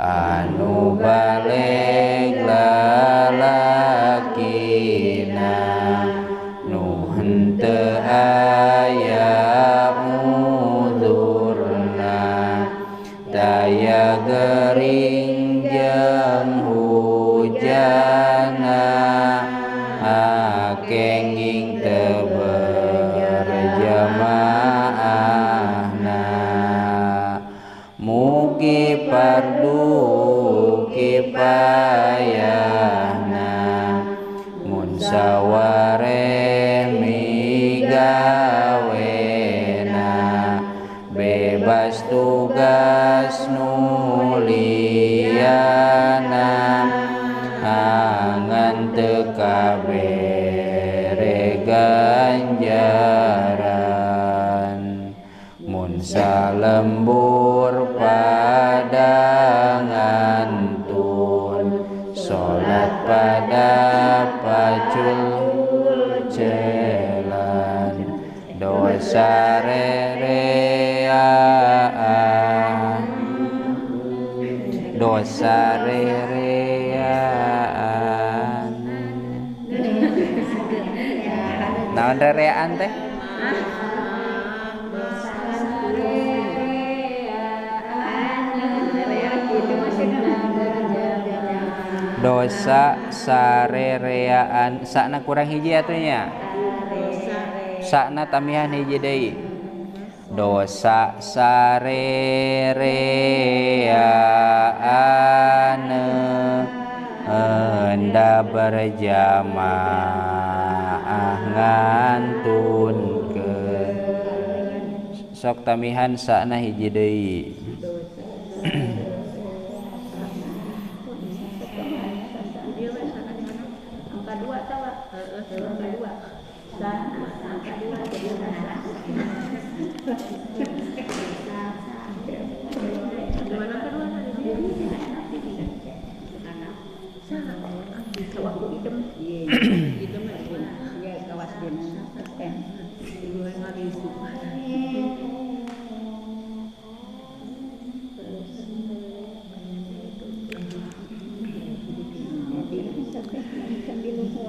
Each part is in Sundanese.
Anu baleg lalakina nu henteu aya uzurna daya gering jeung hujana kenging teu berjamaahna mugi fardu kifayahna mun sawareh migawena bebas tugas nuliana angan teu kabere ganjaran mun salembur pada ngantun salat pada pacul celan dosa rereaan dosa rereaan naon rereaan teh dosa sarereaan sakna kurang hiji atuh nya sakna tamihan hiji deui dosa sarereaan enda berjamaah ngantunkeun sok tamihan sakna hiji deui.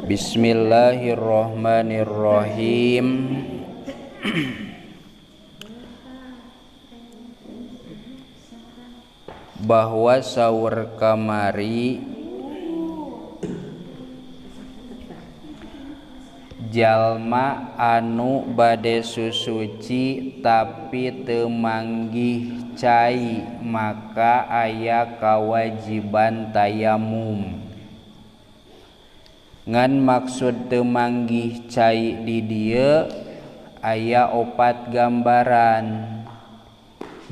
Bismillahirrahmanirrahim. Bahwa saur kamari jalma anu bade susuci tapi teu manggih cai maka aya kawajiban tayamum. Ngan maksud teu manggih cai di dieu aya opat gambaran.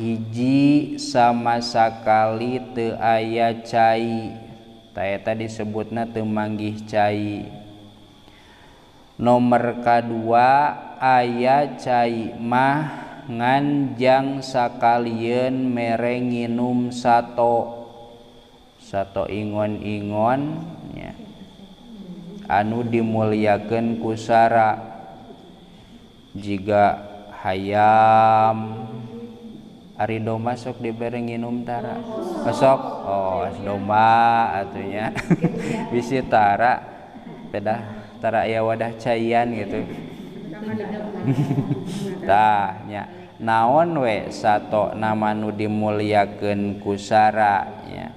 Hiji sama sakali teu aya cai, ta eta disebutna teu manggih cai. Nomor kadua aya cai mah ngan jang sakalieun mere nginum sato sato ingon-ingon nya anu dimuliakeun ku sara jiga hayam. Ari domba sok dibere nginum tara sok oh domba atunya bisi tara pedah tara aya wadah caian gitu. Tah nya naon we sato nama nu dimuliakeun ku sara nya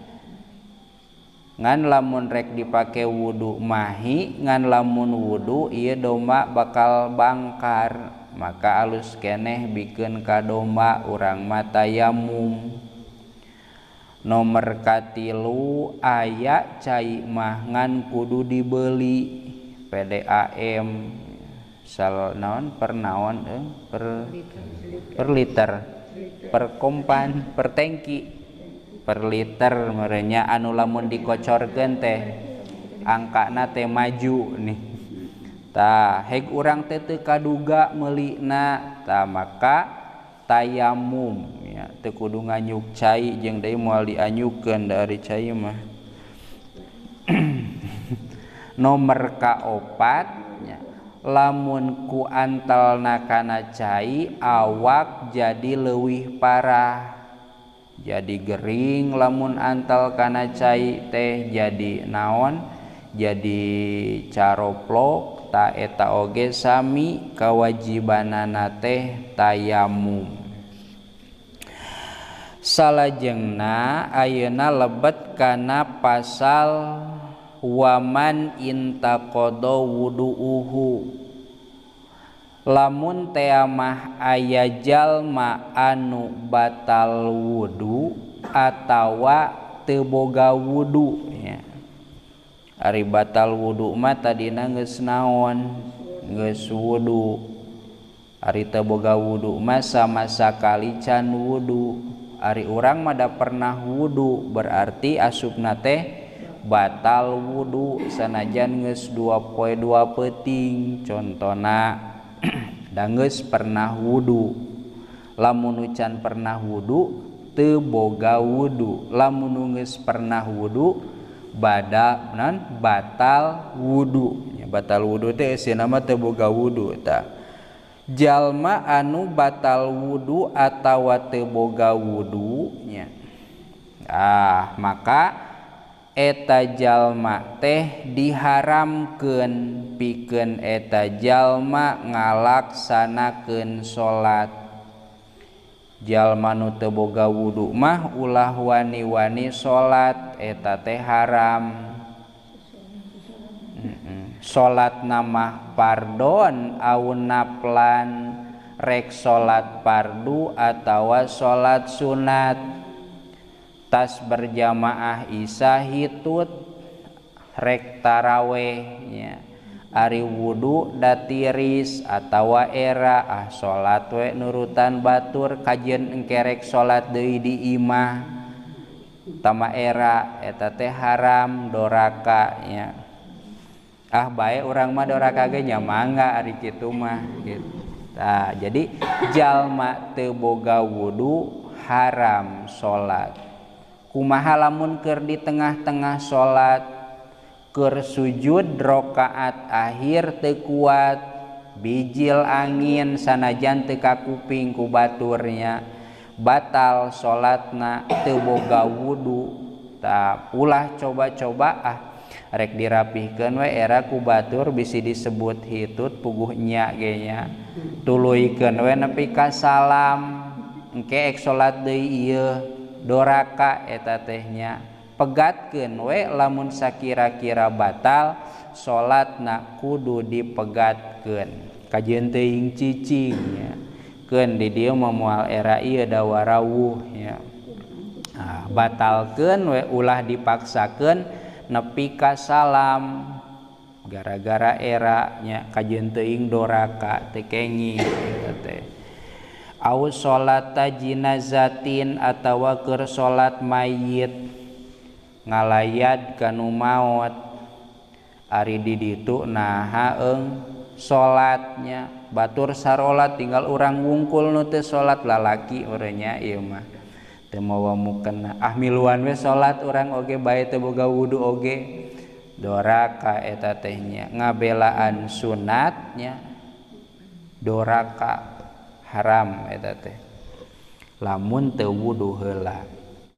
ngan lamun rek dipake wudu mahi ngan lamun wudu ieu domba bakal bangkar maka alus keneh bikeun ka domba urang mah tayamum. Nomor katilu aya cai mah ngan kudu dibeli PDAM sal naon per naon per liter per kompan per tangki per liter merenya anu lamun dikocorkeun teh angkana teh maju nih. Tah heg urang teh teu kaduga meulina tah maka tayamum ya teu kudu nganyuk cai jeung deui moal dianyukeun dari cai mah. Nomor kaopat nya lamun ku antelna kana cai awak jadi leuwih parah. Jadi gering lamun antal kana cai teh jadi naon jadi caroplok ta eta oge sami kawajibanana teh tayamum. Salajengna ayeuna lebet kana pasal waman intaqada wudu'uhu. Lamun teamah aya jalma anu batal wudu atawa teu boga wudu nya. Ari batal wudu mah tadina geus naon? Geus wudu. Ari teu boga wudu mah sama sakali can wudu. Ari urang mah da pernah wudu berarti asupna teh batal wudu sanajan geus 2 poe 2 peuting contona da geus pernah wudu. Lamun can pernah wudu teu boga wudu. Lamun geus pernah wudu bada non batal wudu. Nya batal wudu teh eusina mah teu boga wudu tah. Jalma anu batal wudu atawa teu boga wudu nya. Ah, maka eta jalma teh diharamkeun pikeun eta jalma ngalaksanakeun salat. Jalma nu teu boga wudu mah ulah wani-wani salat eta teh haram. Salat mah pardon au naplan rek salat pardu atawa salat sunat. Tas berjamaah isya hitut rek taraweh nya. Ari wudu da tiris atawa era ah salat we nurutan batur kajeun engke rek salat deui di imah tama era eta teh haram doraka nya. Ah bae urang mah doraka ge nya mangga ari kitu mah gitu. Tah jadi jalma teu boga wudu haram salat. Kumaha lamun keur di tengah-tengah salat keur sujud rakaat akhir teu kuat bijil angin sanajan teu kakuping ku baturnya batal salatna teu boga wudu. Tah ulah coba-coba ah rek dirapihkeun we era ku batur bisi disebut hitut puguh nya ge nya tuluykeun we nepi ka salam engke ek salat deui ieu doraka eta teh nya. Pegatkeun we lamun sakira-kira batal salatna kudu dipegatkeun kajeun teuing cicing nya keun di dieu mah moal era ieu da warawuh nya. Nah, batalkeun we ulah dipaksakeun nepi ka salam gara-gara era nya kajeun teuing doraka teu kenging eta teh. Au salata jinazatin atawa keur salat mayit ngalayad kanu maot. Ari di ditu naha eung salatnya batur sarolat tinggal urang wungkul nu teu salat lalaki urangnya ieu mah teu mawa mukena ah miluan we salat urang oge bae teu boga wudu oge doraka eta teh nya ngabelaan sunatnya doraka haram eta teh lamun teu wudu heula.